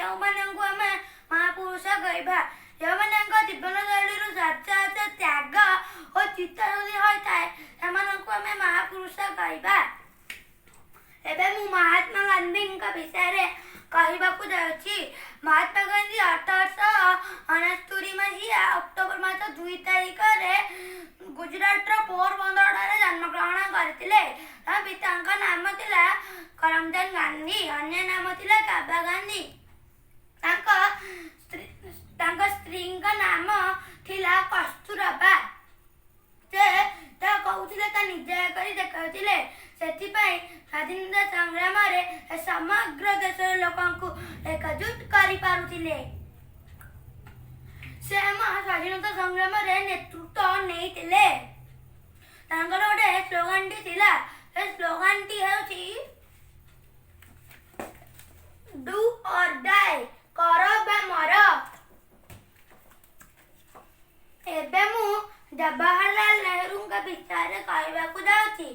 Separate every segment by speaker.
Speaker 1: ଯେଉଁମାନଙ୍କୁ ଆମେ ମହାପୁରୁଷ କହିବା। ଯେଉଁମାନଙ୍କ ଜୀବନଶୈଳୀରୁ ସତ୍ୟ, ତ୍ୟାଗ ଓ ଚିତ୍ତଶୁଦ୍ଧି ହୋଇଥାଏ, ସେମାନଙ୍କୁ ଆମେ ମହାପୁରୁଷ କହିବା। ଏବେ ମୁଁ ମହାତ୍ମା ଗାନ୍ଧୀଙ୍କ ବିଷୟରେ କହିବାକୁ ଯାଉଛି। ମହାତ୍ମା ଗାନ୍ଧୀ 1869 ମସିହା ଅକ୍ଟୋବର ମାସ 2 ତାରିଖରେ ଗୁଜୁରାଟର ପୋରବନ୍ଦରଠାରେ ଜନ୍ମଗ୍ରହଣ କରିଥିଲେ। ତାଙ୍କ ପିତାଙ୍କ ନାମ ଥିଲା କରମଚନ୍ଦ ଗାନ୍ଧୀ, ଅନ୍ୟ ନାମ ଥିଲା କାବା ଗାନ୍ଧୀ। ତାଙ୍କ ସ୍ତ୍ରୀଙ୍କ ନାମ ଥିଲା କସ୍ତୁରବା। ସେ ଯାହା କହୁଥିଲେ ତା ନିଜେ କରି ଦେଖାଉଥିଲେ। ସେଥିପାଇଁ ସ୍ୱାଧୀନତା ସଂଗ୍ରାମରେ ସମଗ୍ର ଦେଶର ଲୋକଙ୍କୁ ଏକଜୁଟ କରିପାରୁଥିଲେ। ସେ ଆମ ସ୍ୱାଧୀନତା ସଂଗ୍ରାମରେ ନେତୃତ୍ୱ ନେଇଥିଲେ। ତାଙ୍କର ଗୋଟେ ସ୍ଲୋଗାନଟି ଥିଲା। ସେ ସ୍ଲୋଗାନଟି ହେଉଛି ଡୁ ଅର୍ ଡାଏ, କର ବା ମର। ଏବେ ମୁଁ ଜବାହରଲାଲ ନେହେରୁଙ୍କ ବିଷୟରେ କହିବାକୁ ଯାଉଛି।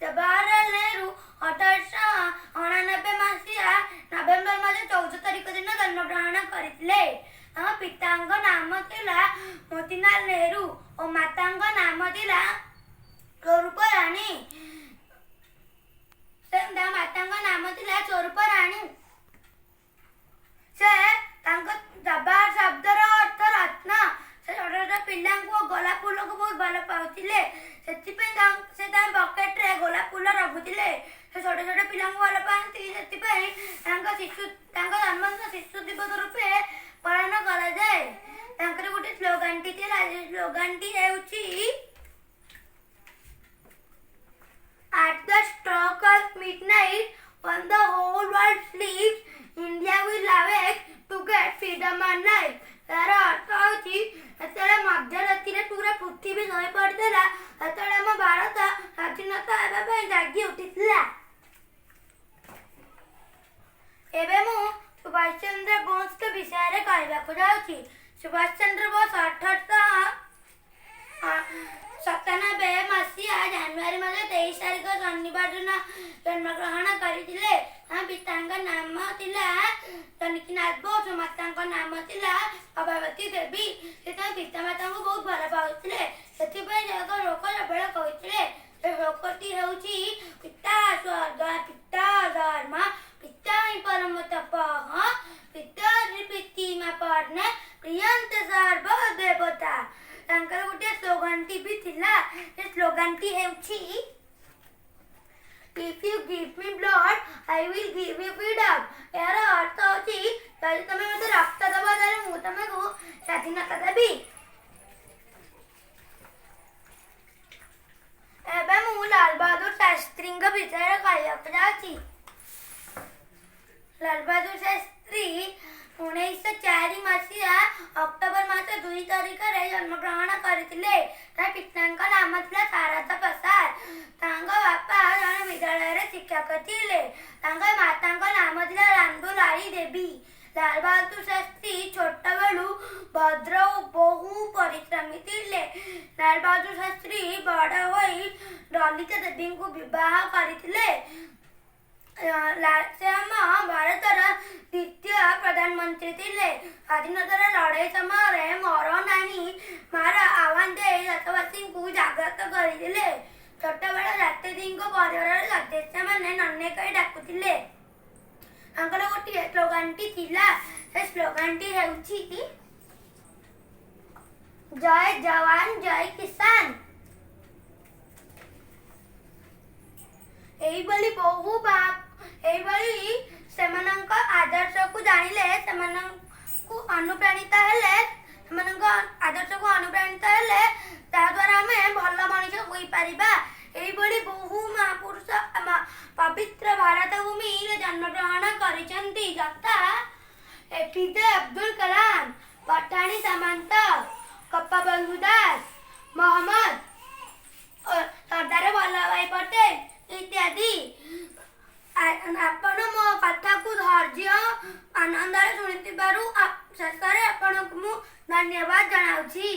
Speaker 1: ଜବାହରଲାଲ ନେହେରୁ 1889 ମସିହା ନଭେମ୍ବର ମାସ 14 ତାରିଖ ଦିନ ଜନ୍ମଗ୍ରହଣ କରିଥିଲେ। ତାଙ୍କ ପିତାଙ୍କ ନାମ ଥିଲା ମୋତିଲାଲ ନେହେରୁ ଓ ମାତାଙ୍କ ନାମ ଥିଲା ସ୍ୱରୂପ ରାଣୀ। ତାଙ୍କ ମାତାଙ୍କ ନାମ ଥିଲା ସ୍ୱରୂପ ରାଣୀ। ସେ ତାଙ୍କ ଜବାହର ଶବ୍ଦର ଅର୍ଥ ରତ୍ନ। ସେ ଛୋଟ ଛୋଟ ପିଲାଙ୍କୁ ଗୋଲାପ ଫୁଲକୁ ବହୁତ ଭଲ ପାଉଥିଲେ। ସେଥିପାଇଁ ସେ ତାଙ୍କ ପକେଟରେ ଗୋଲାପ ଫୁଲ ରଖୁଥିଲେ। ସେ ଛୋଟ ଛୋଟ ପିଲାଙ୍କୁ ଭଲ ପାଆନ୍ତି, ସେଥିପାଇଁ ତାଙ୍କ ଜନ୍ମଦିନ ଶିଶୁ ଦିବସ ରୂପେ ପାଳନ କରାଯାଏ। ତାଙ୍କର ଗୋଟେ ସ୍ଲୋଗାନଟି ଥିଲା। ସେ ସ୍ଲୋଗାନଟି ହେଉଛି At the stroke of midnight, when the whole world sleeps, India will awake to get freedom and life. ଏହାର ଅର୍ଥ ହେଉଛି, ଯେତେବେଳେ ମଧ୍ୟରାତିରେ ପୁରା ପୃଥିବୀ ଶୋଇ ପଡ଼ିଥିଲା, ସେତେବେଳେ ଆମ ଭାରତ ସ୍ୱାଧୀନତା ହେବା ପାଇଁ ଜାଗି ଉଠିଥିଲା। ଏବେ ମୁଁ ସୁଭାଷ ଚନ୍ଦ୍ର ବୋଷଙ୍କ ବିଷୟରେ କହିବାକୁ ଯାଉଛି। ସୁଭାଷ ଚନ୍ଦ୍ର ବୋଷ 1897 ମସିହା ଜାନୁଆରୀ ମାସ 23 ତାରିଖ ଶନିବାର ଦିନ ଜନ୍ମଗ୍ରହଣ କରିଥିଲେ। ତାଙ୍କ ପିତାଙ୍କ ନାମ ଥିଲା ଜାନକୀନାଥ ବୋଷ, ମାତାଙ୍କ ନାମ ଥିଲା ପ୍ରଭାବତୀ ଦେବୀ। ସେ ତାଙ୍କ ପିତାମାତାଙ୍କୁ ବହୁତ ଭଲ ପାଉଥିଲେ। ସେଥିପାଇଁ ଏକ ଶ୍ଲୋକ ସବୁବେଳେ କହୁଥିଲେ। ସେ ଶ୍ଲୋକଟି ହେଉଛି ପିତା ସ୍ୱର୍ଗ, ପିତା ଧର୍ମ, ପିତା ହିଁ ପରମ ତପଃ, ପିତା ପ୍ରୀତିମା ପର୍ଣ୍ଣେ ପ୍ରିୟନ୍ତେ ସର୍ବ ଦେବତା। ତାଙ୍କର ଗୋଟିଏ ସ୍ଲୋଗାନଟି ବି ଥିଲା। ସେ ସ୍ଲୋଗାନଟି ହେଉଛି If you give me blood, I will give you freedom. ଏହାର ଅର୍ଥ ହେଉଛି, ଯଦି ତମେ ମୋତେ ରକ୍ତ ଦେବ, ତାହେଲେ ମୁଁ ତମକୁ ସ୍ୱାଧୀନତା ଦେବି। ଏବେ ମୁଁ ଲାଲ ବାହାଦୁର ଶାସ୍ତ୍ରୀଙ୍କ ବିଷୟରେ କହିବାକୁ ଯାଉଛି। ଲାଲ ବାହାଦୁର ଶାସ୍ତ୍ରୀ 1904 ମସିହା ଅକ୍ଟୋବର ମାସ 2 ତାରିଖରେ ଜନ୍ମଗ୍ରହଣ କରିଥିଲେ। ତା ପିତାଙ୍କ ନାମ ଥିଲା ଶାରଦା ପ୍ରସାଦ। ତାଙ୍କ ବାପା ଜଣେ ବିଦ୍ୟାଳୟରେ ଶିକ୍ଷକ ଥିଲେ। ତାଙ୍କ ମାତାଙ୍କ ନାମ ଥିଲା ରାମଦୁଲାରୀ ଦେବୀ। ଲାଲ ବାହାଦୁର ଶାସ୍ତ୍ରୀ ଛୋଟବେଳୁ ଭଦ୍ର ଓ ବହୁ ପରିଶ୍ରମୀ ଥିଲେ। ଲାଲ ବାହାଦୁର ଶାସ୍ତ୍ରୀ ବଡ଼ ହୋଇ ଲଲିତା ଦେବୀଙ୍କୁ ବିବାହ କରିଥିଲେ। ସେ ଆମ ଭାରତର ଦ୍ୱିତୀୟ ପ୍ରଧାନମନ୍ତ୍ରୀ ଥିଲେ। ସ୍ୱାଧୀନତାର ଲଢ଼େଇ ସମୟରେ ମର ନାହିଁ ମାର ଆହ୍ୱାନ ଦେଇ ଦେଶବାସୀଙ୍କୁ ଜାଗ୍ରତ କରିଥିଲେ। ଛୋଟବେଳେ ଶାସ୍ତ୍ରୀଜୀଙ୍କ ପରିବାରର ସଦସ୍ୟମାନେ ନନେ କହି ଡାକୁଥିଲେ। ତାଙ୍କର ଗୋଟିଏ ସ୍ଲୋଗାନଟି ଥିଲା। ସେ ସ୍ଲୋଗାନଟି ହେଉଛି ଜୟ ଯବାନ ଜୟ କିଷାନ। ଏଇଭଳି ବହୁ ବା ଏଇଭଳି ସେମାନଙ୍କ ଆଦର୍ଶକୁ ଜାଣିଲେ, ସେମାନଙ୍କୁ ଅନୁପ୍ରାଣିତ ହେଲେ, ସେମାନଙ୍କ ଆଦର୍ଶକୁ ଅନୁପ୍ରାଣିତ ହେଲେ ତାଦ୍ୱାରା ଆମେ ଭଲ ମଣିଷ ହୋଇପାରିବା। ଏଇଭଳି ବହୁ ମହାପୁରୁଷ ଆମ ପବିତ୍ର ଭାରତ ଭୂମିରେ ଜନ୍ମଗ୍ରହଣ କରିଛନ୍ତି, ଯଥା ଏପିଜେ ଅବଦୁଲ କଲାମ, ପଠାଣି ସାମନ୍ତ, ଗୋପବନ୍ଧୁ ଦାସ, ମହମ୍ମଦ ସର୍ଦ୍ଦାର ବଲ୍ଲଭଭାଇ ପଟେଲ ଇତ୍ୟାଦି। ଆପଣ ମୋ କଥାକୁ ଧୈର୍ଯ୍ୟ ଆନନ୍ଦରେ ଶୁଣିଥିବାରୁ ଶେଷରେ ଆପଣଙ୍କୁ ମୁଁ ଧନ୍ୟବାଦ ଜଣାଉଛି।